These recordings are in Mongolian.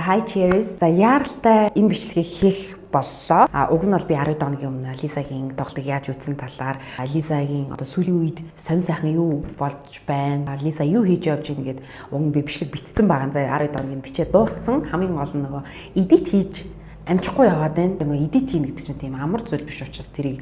Hi, cheers. За, яаралтай энэ бичлэгийг хийх боллоо. А уг нь бол би 12 хоногийн өмнө Лизагийн тоглолтыг яаж үзсэн талаар, Лизагийн одоо сүүлийн үед сонь сайхан юу болж байна, Лиза юу хийж явж байна гэд уг нь би бичлэг бичсэн байгаа. За, 12 хоногийн бичээ дууссан. Хамгийн гол нь нөгөө edit хийж амжихгүй яваад байна. Нөгөө edit хийнэ гэдэг чинь тийм амар зүйл биш учраас тэрийг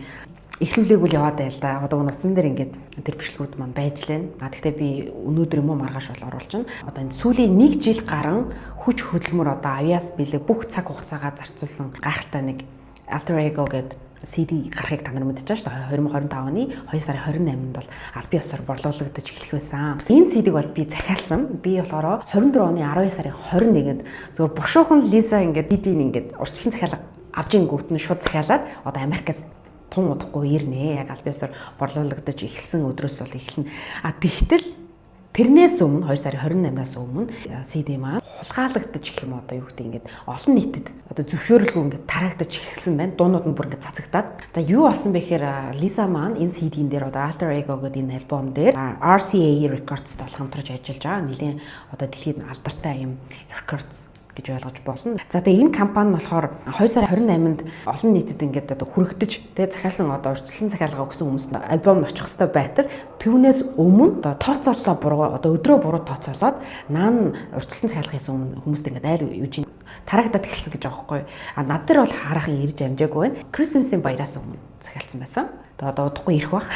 эхлүүлээгүй л яваад байл да. Одоо нууцсан дээр ингээд тэр бичлэгүүд маань байж лээ. А тэгтээ би өнөөдөр юм уу, маргааш бол оруулж байна. Одоо энэ сүүлийн нэг жил гарan хүч хөдөлмөр, одоо авьяас бэлэг, бүх цаг хугацаагаа зарцуулсан гайхалтай нэг Alter Ego гэдэг CD гарахыг та нар мэдчихэж байгаа шүү дээ. 2025 оны 2 сарын 28-нд бол албан ёсоор борлуулагдаж эхлэх байсан. Энэ CD-г бол би захиалсан. Би болохоор 24 оны 12 сарын 21-нд зөвхөн бушуухан Лиза ингээд CD-г ингээд урьдчилан захиалга авч ингүүт нь шууд захиалаад, одоо Америкаас тун удахгүй ирнэ. Яг албан ёсоор борлуулагдаж эхэлсэн өдрөөс бол эхэлнэ. А тэгтэл тэрнээс өмнө, 2 сарын 28-наас өмнө CD маань хулгайлагдаж гэх юм, одоо юу гэдэг, ингээд олон нийтэд одоо зөвшөөрлгүй ингээд тараагдаж эхэлсэн байна. Дуунууд нь бүр ингээд цацагдаад. За, юу болсон бэ гэхээр Лиза маань энэ CD-н дээр, одоо Alter Ego гэдэг энэ альбом дээр RCA Records-тай бол хамтарч ажиллаж байгаа. Нилээн одоо дэлхийд алдартай юм records гэж ойлгож болно. За, тэгээ энэ компани нь болохоор 2 сарын 28-нд олон нийтэд ингээд одоо хүрэгдэж, тэгээ захиалсан, одоо урьдчилан захиалга өгсөн хүмүүст альбом нь очих ёстой байтал түүнээс өмнө одоо тооцооллоо буруу, одоо өдрөө буруу тооцоолоод, наан урьдчилан захиалга хийсэн хүмүүст ингээд айл юужин тарагдаад эхэлсэн гэж байгаа байхгүй. А над дээр бол хараахан ирж амжаагүй байна. Christmas-ийн баяраас өмнө захиалсан байсан. Тэгээ одоо удахгүй ирэх бах.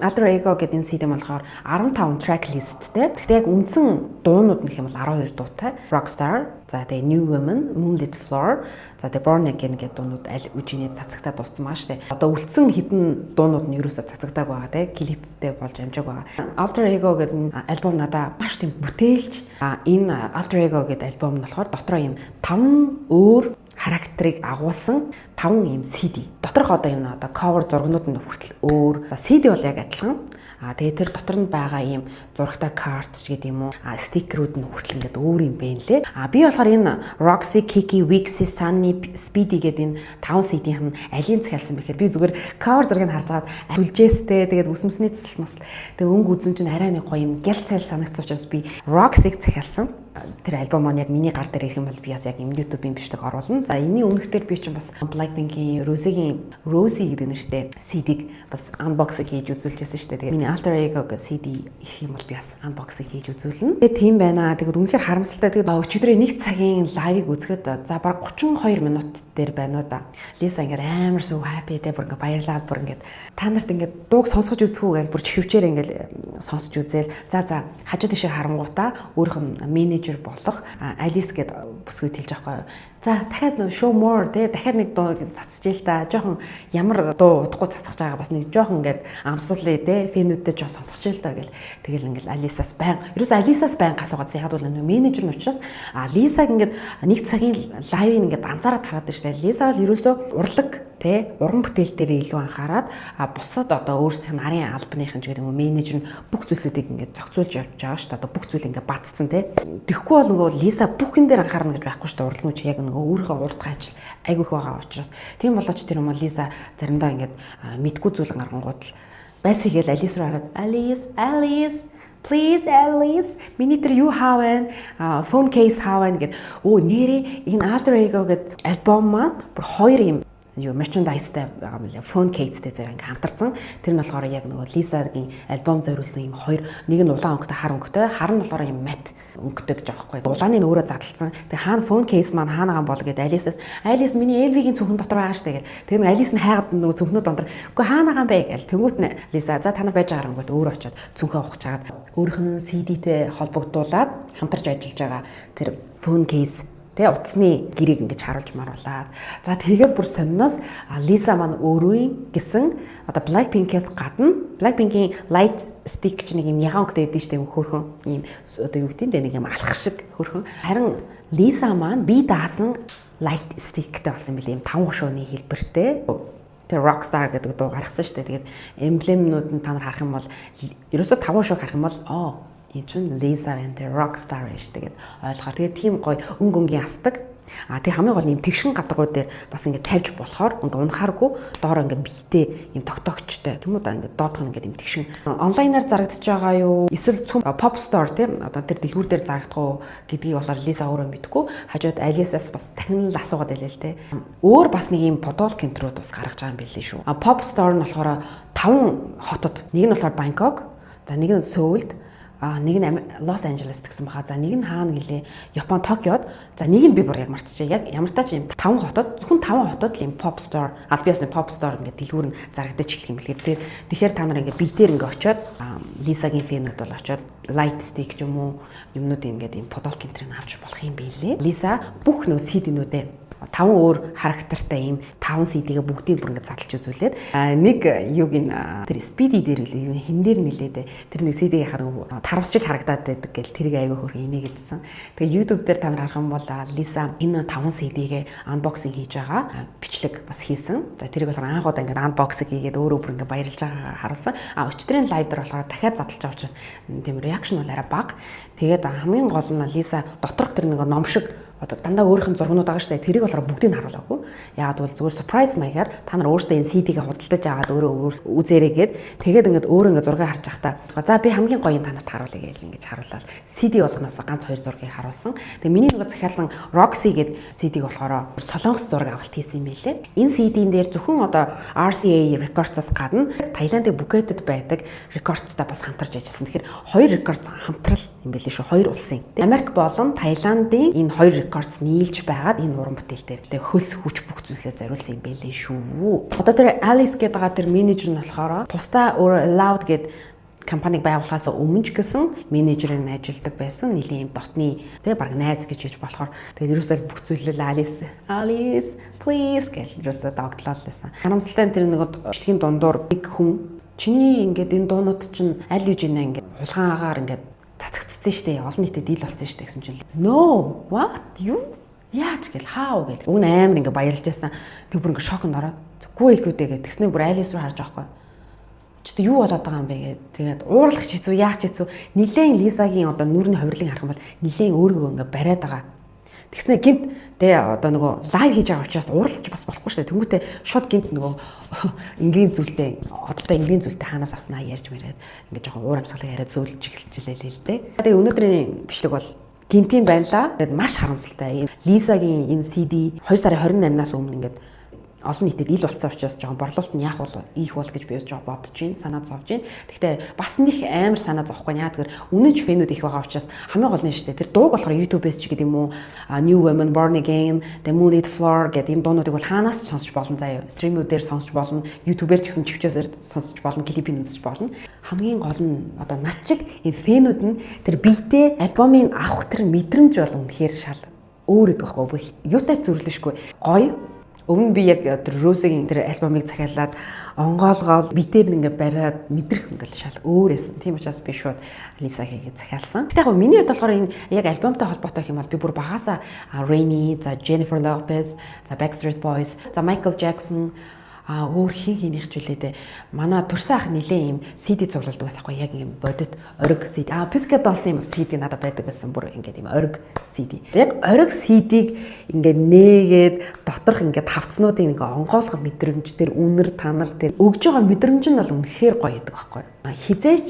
Alter Ego гэдэг энэ CD болохоор 15 track list-тэй. Гэхдээ яг үндсэн дуунууд нь гэх юм бол 12 дуутай. Rockstar, за тэгээ New Woman, Moonlit Floor, за тэгээ Born Again гэдэг дуунууд аль үжиний цацагтаа дууссан байгаа шүү дээ. Одоо үлдсэн хэдэн дуунууд нь ерөөсөө цацагдаагүй байгаа, те, клиптэй болж амжаагүй байгаа. Alter Ego гэдэг альбом надаа маш тийм бүтээлч. Энэ Alter Ego гэдэг альбом нь болохоор дотроо ийм таван өөр характерыг агуулсан таван ийм CD. Доторх одоо энэ одоо cover зургнууд нь хүртэл өөр. CD бол яг адилхан. А тэгээ тэр дотор нь байгаа ийм зурагтай карт ч гэдэг юм уу. А стикерүүд нь хүртэл ингээд өөр юм байна лээ. А би болохоор энэ Roxy, Kiki, Wixie, Sunny, Speedy гэдэг энэ таван CD-ийн нь алийг захиалсан бэхээр би зүгээр cover зургийг харж байгаад түлжээстэй, тэгээд үсэмсний цэцэл мас, тэгээд өнгө үзэмж нь арай нэг гоё юм гял цайл санагдсан учраас би Roxy-г захиалсан. Тэр альбом маань яг миний гар дээр ирэх юм бол би бас яг юм YouTube-ийн бичлэг оруулна. За, энэний өмнөх дээр би чинь бас Blackpink-ийн Rose-гийн, Rosie гэдэг нэртэй CD-г бас unboxing хийж үзүүлжсэн шүү дээ. Тэгээд миний Alter Ego гэх CD ирэх юм бол би бас unboxing хийж үзүүлнэ. Тэгээд тийм байна. Тэгээд үнэхээр харамсалтай. Тэгээд өчигдрийн нэг цагийн live-ыг үзэхэд, за, баг 32 минут дээр байна уу да. Лиса ингээд амар so happy те, бүр ингээд баярлаад, бүр ингээд та нарт ингээд дууг сонсгож үзэх үү гэж бүр чихвчээр ингээд сонсож үзээл. За, хажуу тишээ харангуутаа өөрийнх нь менежер болох Алис гэд бүсгүйд хэлж байгаа байхгүй. За, дахиад нөө show more те, дахиад нэг дуу цацж ил та. Жоохон ямар дуу удахгүй цацгаж байгаа, бас нэг жоохон ингээд амсгалээ те, fan-үүдтэй жоо сонсгож ил та гэл. Тэгэл ингээд Алисаас байн, ерөөс Алисаас байн асуугаад, яг бол нөө менежер нь учраас Лисаг ингээд нэг цагийн live-ыг ингээд анзаараад хараад байна шүү дээ. Лиса бол ерөөсөө урлаг те, уран бүтээл дээр илүү анхаарад, а бусад одоо өөрсдийнх нь арын албаныхан ч гэдэг юм уу, менежер нь бүх зүйлсүүдийг ингээд зохицуулж явж байгаа шүү дээ. Одоо бүх зүйл ингээд бадцсан те. Тэгэхгүй бол нөгөө Лиса бүх юм дээр анхаарна гэж байхгүй шүү дээ. Урлагч яг нөгөө өөрийнхөө урдгай ажил айгүй их байгаа учраас, тийм болооч тэр юм уу, Лиса заримдаа ингээд мэдгүй зүйл гаргангууд л байс хийгээл Алис руу хараад, "Алис, Алис, please, Alice, миний тэр юу хаа байна? Phone case хаа байна?" гэд. Өө, нэрээ энэ Alter Ego гэд альбом маань бүр хоёр юм юу merchandise-тай байгаа юм лээ. Phone case-тэй заяа ингээ хамтарсан. Тэр нь болохоор яг нөгөө Lisa-гийн альбом зориулсан юм хоёр, нэг нь улаан өнгөтэй, хар өнгөтэй, хар нь болохоор юм matte өнгөтэй гэж байгаа байхгүй. Улааны нь өөрөө задлсан. Тэгээ хаана phone case маань хаана байгаа бол гэд Alice-аас, "Alice, миний LV-гийн цүнхэн дотор байгаа штэ" гэл. Тэр нэг Alice нь хайгаад нөгөө цүнхнүүд дондор "Үгүй, хаана байгаа юм бэ?" гэл. Тэнгүүт нь Lisa "За, та нар байж байгаа" гингүүт өөрөө очиод цүнхээ ухаж чагаад, өөрийнх нь CD-тэй холбогдуулаад хамтарч ажиллаж байгаа тэр phone case тэ, утасны гэрийг ингэж харуулж маруулад. За, тэгээд бүр сонноос Лиза маань өөрөө гэсэн одоо Blackpink-ээс гадна Blackpink-ийн light stick ч нэг юм ягаан өнгөтэй өгдөн штэ, юм хөөрхөн ийм, одоо юу гэдэг юм бэ, нэг юм алхах шиг хөөрхөн. Харин Лиза маань бие даасан light stick-тэй болсон юм билээ, юм таван хушууны хэлбэртэй. Тэр Rockstar гэдэг дуу гаргасан шүү дээ. Тэгээд эмблемнүүд нь та нар харах юм бол, ерөөсө таван хушууг харах юм бол "Оо, энэ чинь Лиза байна, тэр Rockstar байна шүү дээ" гэд ойлгохоор. Тэгээд тийм гоё өнгө өнгийн асдаг. А тэг хамгийн гол нь юм тэгшин гадаргуу дээр бас ингээд тавьж болохоор ингээд унахааргүй, доор ингээд биетэй юм тогтоогчтой. Тийм үү да, ингээд доодох нь ингээд юм тэгшин. Онлайнаар зарагдаж байгаа юу? Эсвэл цөм pop store, тийм, одоо тэр дэлгүүр дээр зарагдах уу гэдгийг болохоор Лиза өөрөө мэдэхгүй. Хажууд Алисаас бас дахин л асуугаад байлаа л те. Өөр бас нэг юм футболк энэ тэрүүд бас гаргаж байгаа юм билээ шүү. А pop store нь болохоор таван хотод, нэг нь болохоор Бангкок, за нэг нь Сөүлд, нэг нь Лос Анжелес гэсэн баха. За, нэг нь хаана гэлээ? Япон, Токиод. За, нэг нь би бүр яг мартчихъя. Яг ямар тач юм таван хотод, зөвхөн таван хотод л юм pop store, аль биесны pop store ингээд дэлгүүр нь зарагдаж эхлэх юм билээ. Тэгэхээр та нар ингээд биетээр ингээд очиод, Лисагийн fan үүд бол очиод light stick ч юм уу юмнууд ингээд юм футболк энэ тэрийг авч болох юм билээ. Лиса бүх нөө CD-нүүдээ, таван өөр характертай ийм таван CD-гээ бүгдийг бүр ингээд задлж үзүүлээд, нэг юуг ин тэр Speedy дээр үлээ юу хэн дээр нилээд, тэр нэг CD-г харах тарвс шиг харагдаад байдаг гэл тэрийг айгүй хөрх инээгээдсэн. Тэгээ YouTube дээр та нар харах юм бол Лиса энэ таван CD-гээ unboxing хийж байгаа бичлэг бас хийсэн. За, тэрийг болохоор анх удаа ингээд unboxing хийгээд өөрөө бүр ингээд баярлж байгаа харуулсан. А өчигдрийн live дээр болохоор дахиад задлж байгаа учраас тийм reaction бол арай бага. Тэгээд хамгийн гол нь Лиса доторх тэр нэг ном шиг одоо дандаа өөрийнх нь зургнууд байгаа шүү дээ. Тэрийг болохоор бүгдийг нь харуулаагүй. Яагаад гэвэл зүгээр surprise маягаар та нар өөрсдөө энэ CD-гээ худалдаж аваад өөрөө үзээрэй гээд, тэгээд ингээд өөрөө ингээд зургийг харж байхдаа, за, би хамгийн гоё та нарт харуулъя гэж ингэж харуулаад CD болгоноос ганц хоёр зургийг харуулсан. Тэгээ миний нөгөө захиалсан Roxy гээд CD-г болохоор солонгос зураг авалт хийсэн юм байлээ. Энэ CD-н дээр зөвхөн одоо RCA Records-аас гадна Таиландын Пхукетэд байдаг Records-тай бас хамтарч ажилласан. Тэгэхээр хоёр Records хамтрал юм билээ шүү. Хоёр улсын. Америк болон Таиландын энэ хоёр Records нийлж байгаад энэ уран бүтээл дээр тэгээ хөлс хүч бүх зүйлсээ зориулсан юм байлээ шүү. Одоо тэр Alice гэдэг байгаа тэр менежер нь болохоор тусдаа өөрөө Loud гэдэг компаниг байгуулахаас өмнө ч гэсэн менежерээр нь ажилладаг байсан. Нилийн юм дотны тий баг найз гэж хэлж болохоор, тэгээд ерөөсөө бүх зүйлэл "Alice, Alice, please" гэж ерөөсөө догтлоо л байсан. Харамсалтай нь тэр нэг бичлэгийн дундуур нэг хүн "Чиний ингээд энэ дуунууд чинь аль юужинэ ингээд хулгаагаар ингээд цацагдсан штэ, олон нийтэд дийл болсон штэ" гэсэн чинь "No, what, you, яаж" гэл, "How" гэл уг нь амар ингээ баярлж байсан. Тэг бүр ингээ шоконд ороод "Үгүй хэлгүүдээ" гэх тэгснэ бүр Алис руу харж байгаа байхгүй чи юу болоод байгаа юм бэ гээд. Тэгээд уурлах ч хэцүү, яах ч хэцүү. Нилээн Лизагийн одоо нүүрний хувирлыг харах юм бол нилээн өөрийгөө ингээ бариад байгаа. Тэгснэ гинт тэгээ одоо нөгөө live хийж байгаа учраас уурлаж бас болохгүй шүү дээ. Тэнгүүтээ шууд гинт нөгөө энгийн зүйлтэй, одтой энгийн зүйлтэй хаанаас авснаа ярьж мэрэд ингээ жоохон уур амьсгалыг яриад зөөлж эхэлчихлээ л дээ. Тэгээ өнөөдрийн бичлэг бол гинтийн байлаа. Тэгээд маш харамсалтай. Лизагийн энэ CD 2 сарын 28-наас өмнө ингээд олон нийтэд ил болцсон учраас жоохон борлуулалт нь яах бол ийх бол гэж би жоохон бодож байна, санаа зовж байна. Гэхдээ бас нэг амар санаа зовхгүй. Яа тэгэхээр үнэнч fan үүд их байгаа учраас. Хамгийн гол нь шүү дээ. Тэр дууг болохоор YouTube-ээс ч гэдэг юм уу, New Woman, Born Again, The Moonlit Floor гэдэг энэ дуунуудыг бол хаанаас ч сонсч болно заяа. Stream үүдээр сонсч болно, YouTube-ээр ч гэсэн чивчээсээр сонсч болно, клипийг үзэж болно. Хамгийн гол нь одоо над чиг энэ fan үүд нь тэр биетэй альбомыг авах тэр мэдрэмж бол үнэхээр шал өөр гэдэг байхгүй. Юутай ч зөвлөшгүй. Гоё. Өмнө би яг тэр Rose-ийн тэр альбомыг захиалаад онгоолгоол битээр нь ингээ бариад мэдрэх ингээл шал өөр байсан. Тийм учраас би шууд Лиза хийгээд захиалсан. Гэтэ яг миний хувьд болохоор энэ яг альбомтой холбоотой юм бол би бүр багасаа Rainy, за Jennifer Lopez, за Backstreet Boys, за Michael Jackson, өөр хин хинийх ч үлээ дээ. Манай төрсөн ах нилээ юм CD цуглуулдаг байсан хгүй, яг юм бодит ориг CD. Pussycat Dolls-ын юм CD надад байдаг байсан, бүр ингээд юм ориг CD. Яг ориг CD-г ингээд нээгээд доторх ингээд хавцнуудыг ингээд онгоолгох мэдрэмж, тэр үнэр танар, тэр өгж байгаа мэдрэмж нь бол үнэхээр гоё гэдэг байхгүй. Хизээч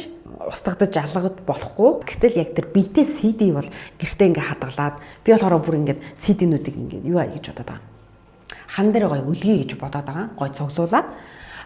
устгадаж алгад болохгүй. Гэтэл яг тэр биетэй CD бол гэртээ ингээ хадгалаад, би болохоор бүр ингээд CD-нүүдийг ингээд юу аа гэж бодоод байгаа, хан дээр гоё өлгий гэж бодоод байгаа. Гоё цуглуулад.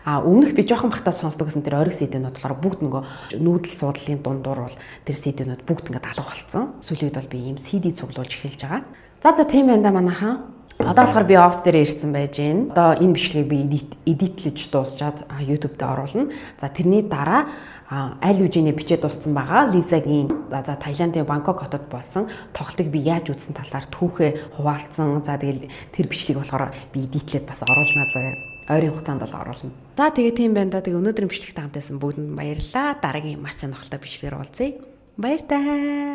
А өмнөх би жоохон бахтаа сонсдог гэсэн тэр ориг CD-нүүд болохоор бүгд нөгөө нүүдэл суудлын дундуур бол тэр CD-нүүд бүгд ингээд алга болцсон. Сүүлийн үед бол би ийм CD цуглуулж эхэлж байгаа. За, тийм байна да манайхан. Одоо болохоор би офис дээр ирсэн байж гин. Одоо энэ бичлэгийг би edit лэж дуусчаад YouTube дээр оруулна. За, тэрний дараа аль үжиний бичээд дууссан байгаа. Лизагийн за Таиландын Бангкок хотод болсон тоглолтыг би яаж үзсэн талаар түүхээ хуваалцсан. За, тэгэл тэр бичлэгийг болохоор би edit лээд бас оруулнаа заяа. Ойрын хугацаанд бол оруулна. За, тэгээ тийм байна да. Тэгээ өнөөдрийн бичлэгт хамт байсан бүгдэнд баярлалаа. Дараагийн маш сонирхолтой бичлэгээр уулзъя. Баяртай.